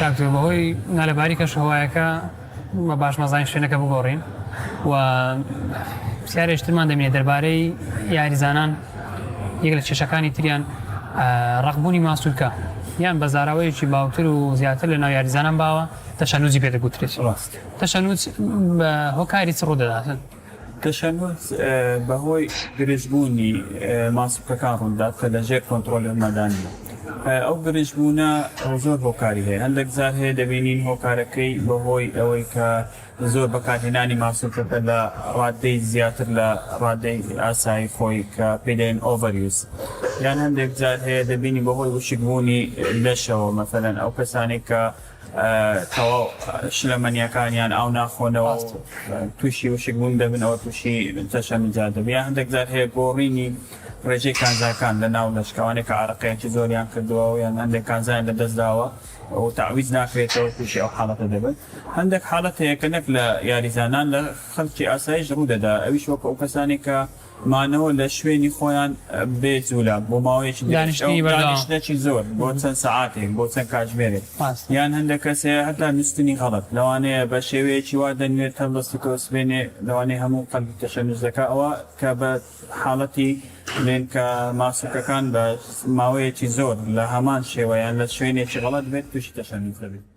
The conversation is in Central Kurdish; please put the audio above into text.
کاک تۆ بەهۆی نالەباری کەشوهەوایەکە بە باش مەزانین شوێنەکە بگۆڕین و پرسیارێکی ترمان دەمینێت دەربارەی یاریزانان یەک لە کێشەکانی تریان ڕقبوونی ماسولکە یان بە زاراوەیەکی باوتر و زیاتر لە ناو یاریزانان باوە تەشەنوجی پێ دەگوترێت ڕاست تەشەنوج بە هۆکاری چ ڕوودەداتن؟ تەشەنوج بەهۆی گرژبوونی ماسولکەکان ڕوودەدات کە لەژێر کۆنترۆڵی ئێمەدا نییە. ئەو گرژبوونە زۆر هۆکاری هەیە، هەندێک جار هەیە دەبینین هۆکارەکەی بەهۆی ئەوەی کە زۆر بەکارهێنانی ماسولکەکە لە ڕاددەی زیاتر لە ڕاددەی ئاسایی خۆی کە پێی دەڵێن overuse یان هەندێک جار هەیە دەبینی بەهۆی وشکبوونی لەشەوە مەسەلەن ئەو کەسانەی کە تەواو شلەمەنیەکانیان ئاو ناخۆنەوە و تووشی وشک بوون دەبن ئەوە تووشی تەشەنوجات دەبن یان هەندێک جار هەیە گۆڕینی ڕێژەی کانزاکان لە ناو لەش کەوانەی کە ئارەقەیەکی زۆریان کردووە و یان هەندێک کانزایان لە دەست داوە و تەعویز ناکرێتەوە تووشی ئەو حاڵەتە دەبن هەندێک حاڵەت هەیە کە نەک لە یاریزانان لە خەڵکی ئاساییش ڕوودەدا ئەویش وەکو ئەو کەسانەی کە مانەوە لە شوێنی خۆیان بێ جولە بۆ ماوەیەکی درێژ، دانیشتنی بەردەوام. دانیشتنەکی زۆر بۆ چەند سەعاتێک، بۆ چەند کاتژمێرێک، یان هەندێک کەس هەیە هەتا نوستنی غەڵەت، لەوانەیە بە شێوەیەکی وا دەنوێت هەڵدەستێتەوە سبەینێ لەوانەیە هەموو قەلبی تەشەنوج دەکا، ئەوە کە بە حاڵەتی بڵێن کە ماسولکەکان بە ماوەیەکی زۆر لە هەمان شێوە یان لە شوێنێکی غەڵەت بێت تووشی تەشەنوج دەبێت.